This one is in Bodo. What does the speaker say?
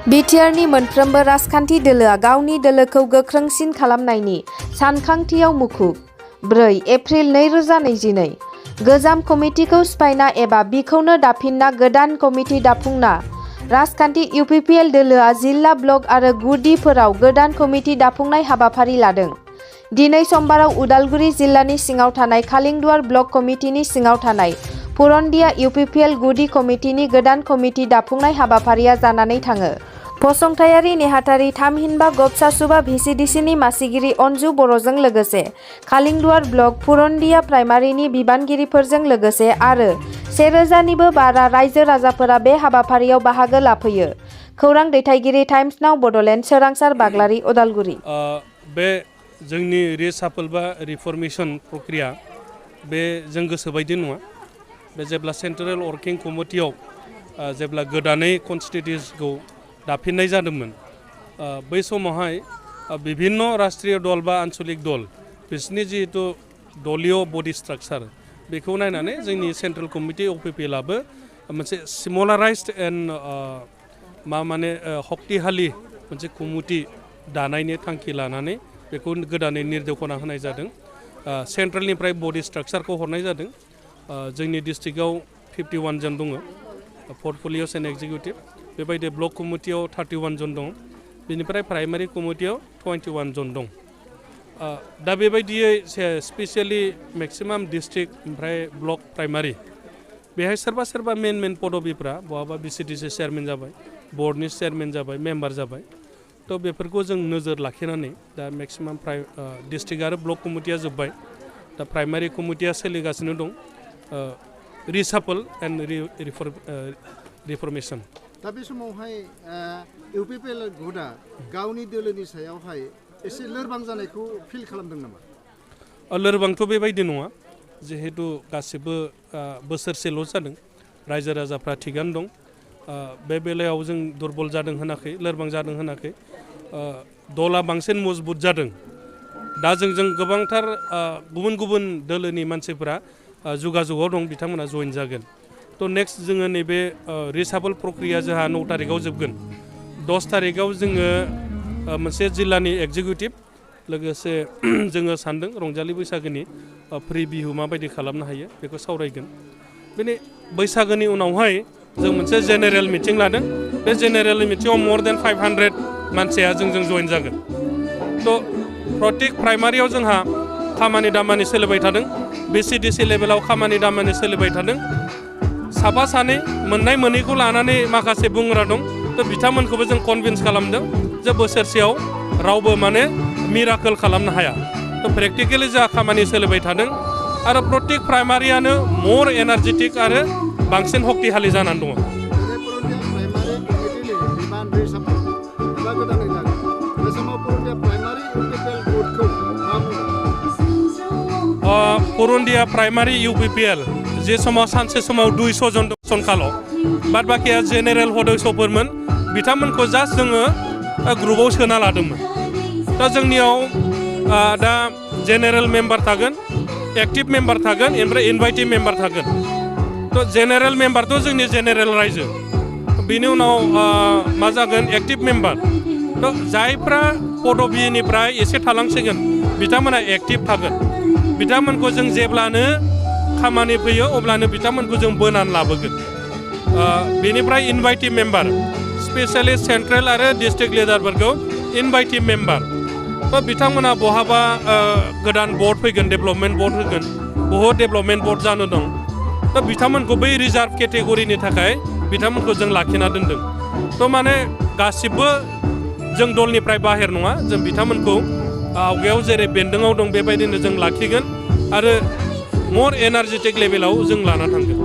बिटिआरनि मोनफ्रोमबो राजखान्थि दोलोआ गावनि दोलोखौ गोख्रोंसिन खालामनायनि सानखांथियाव मुखुब। 4 एप्रिल 2022 गोजाम कमिटिखौ सिफायना एबा बिखौनो दाफिनना गोदान कमिटि दाफुंना राजखान्थि इउपिपिएल दोलोआ जिल्ला ब्लक आरो गुदिफोराव गोदान कमिटि दाफुंनाय हाबाफारि लादों। दिनै समबाराव उदालगुरि जिल्लानि सिङाव थानाय खालिंदुवार ब्लक कमिटिनि सिङाव थानाय पुरनदिया इउपिपिएल गुदि कमिटिनि गोदान कमिटि दाफुंनाय हाबाफारिया जानानै थाङो। फसंथायारि नेहाथारि थामहिनबा गबसासुबा भिसिडिसिनि मासिगिरि अनजु बर'जों लोगोसे खालिंदुवार ब्लक पुरनदिया प्राइमारिनि बिबानगिरिफोरजों लोगोसे आरो 1000 निबो बारा रायजो राजाफोरा बे हाबाफारियाव बाहागो लाफैयो। खौरां दैथायगिरि टाइम्स नाव बड'लेण्ड सोरांसार बाग्लारि उदालगुरि। बे जोंनि रिसाफल बा रिफर्मेशन प्रक्रिया बे जों गोसो बायदि नङा। बे जेब्ला सेन्ट्रेल वर्किं कमिटियाव जेब्ला गोदानै कन्स्टिटिउसनखौ दाफिननाय जादोंमोन बै समावहाय विभिन्न राष्ट्रीय दल बा आन्चलिक दल बिसोरनि जिहेतु दलीय बडि स्ट्राक्चार बेखौ नायनानै जोंनि सेन्ट्रेल कमिटि अपिपिएलआबो मोनसे सिमलाराइज्ड एन्ड शक्तिशाली मोनसे कमिटि दानायनि थांखि लानानै बेखौ गोदानै निर्देशना होनाय जादों। सेन्ट्रेलनिफ्राय बडि स्ट्राक्चारखौ हरनाय जादों। जोंनि डिस्ट्रिक्टआव 51 जन दङ पर्टफलिय'स एन्ड एक्जिकिउटिभ। बेबायदि ब्लक कमिटियाव 31 जन दं। बेनिफ्राय प्राइमारि कमिटियाव 21 जन दं। दा बेबायदियै स्पेसियेलि मेक्सिमाम डिस्ट्रिक्ट ओमफ्राय ब्लक प्राइमारि बेहाय सोरबा सोरबा मेन पदबिफ्रा बहाबा भिसिडिसि चेयारमेन जाबाय, बर्डनि चेयारमेन जाबाय, मेम्बार जाबाय। थ' बेफोरखौ जों नोजोर लाखिनानै दा मेक्सिमाम डिस्ट्रिक्ट आरो ब्लक कमिटिया जोब्बाय। दा प्राइमारि कमिटिया सोलिगासिनो दं। रिसाफल एन्ड रिफर्मेशन। दा बे समावहाय इउपिपिएल गुटआ गावनि दोलोनि सायावहाय एसे लोरबां जानायखौ फिल खालामदों नामा? लोरबांथ' बेबायदि नङा। जिहेतु गासिबो बोसोरसेल' जादों। रायजो राजाफ्रा थिगानो दं। बे बेलायाव जों दुरबल जादों होनाखै, लोरबां जादों होनाखै। दला बांसिन मजबुत जादों। दा जोंजों गोबांथार गुबुन गुबुन दोलोनि मानसिफोरा जगाजगआव दं, बिथांमोना जइन जागोन। थ' नेक्स्ट जोङो नैबे रिसाफल प्रक्रिया जोंहा 9 तारिखआव जोबगोन। 10 तारिखआव जोङो मोनसे जिल्लानि एक्जिकिउटिभ लोगोसे जोङो सान्दों रंजालि बैसागोनि फ्रि बिहु माबायदि खालामनो हायो बेखौ सावरायगोन। बेनि बैसागोनि उनावहाय जों मोनसे जेनेरेल मिटिं लादों। बे जेनेरेल मिटिङाव more than 500 मानसिया जोंजों जइन जागोन। थ' प्रत्येक प्राइमारियाव जोंहा खामानि दामानि सोलिबाय थादों। भिसिडिसि लेभेलाव खामानि दामानि सोलिबाय थादों। साफा सानै मोननाय मोनैखौ लानानै माखासे बुंग्रा दं। थ' बिथांमोनखौबो जों कनभिन्स खालामदों जे बोसोरसेयाव रावबो मिराकल खालामनो हाया। थ' प्रेक्टिकेलि जोंहा खामानि सोलिबाय थादों आरो प्रत्येक प्राइमारियानो मर एनार्जेटिक आरो बांसिन शक्तिशाली जानानै दङ। पुरनदिया प्राइमारि इउपिपिएल जे समाव सानसे समाव 200 जन सनखाल' बाद बाखिया जेनेरेल सदस्यफोरमोन। बिथांमोनखौ जास्ट जोङो ग्रुपआव सोना लादोंमोन। दा जोंनियाव दा जेनेरेल मेम्बार थागोन, एक्टिभ मेम्बार थागोन, ओमफ्राय इनभाइटिभ मेम्बार थागोन। थ' जेनेरेल मेम्बारथ' जोंनि जेनेरेल रायजो। बेनि उनाव मा जागोन एक्टिभ मेम्बार। थ' जायफ्रा पदबिनिफ्राय एसे थालांसिगोन बिथांमोना एक्टिभ थागोन। बिथांमोनखौ जों जेब्लानो खामानि फैयो अब्लानो बिथांमोनखौ जों बोनानै लाबोगोन। बेनिफ्राय इनभाइटिभ मेम्बार स्पेसियेलि सेन्ट्रेल आरो डिस्ट्रिक्ट लिडारफोरखौ इनभाइटिभ मेम्बार। थ' बिथांमोना बहाबा गोदान बर्ड फैगोन, डेभेलपमेन्ट बर्ड फैगोन, बहुद डेभेलपमेन्ट बर्ड जानो दं। थ' बिथांमोनखौ बै रिजार्भ केटेगरिनि थाखाय बिथांमोनखौ जों लाखिना दोनदों। थ' गासिबो जों दलनिफ्राय बाहेर नङा। जों बिथांमोनखौ आवगायाव जेरै बेन्दोङाव दं बेबायदिनो जों लाखिगोन आरो मर एनार्जेटिक लेभेलाव जों लाना थांगोन।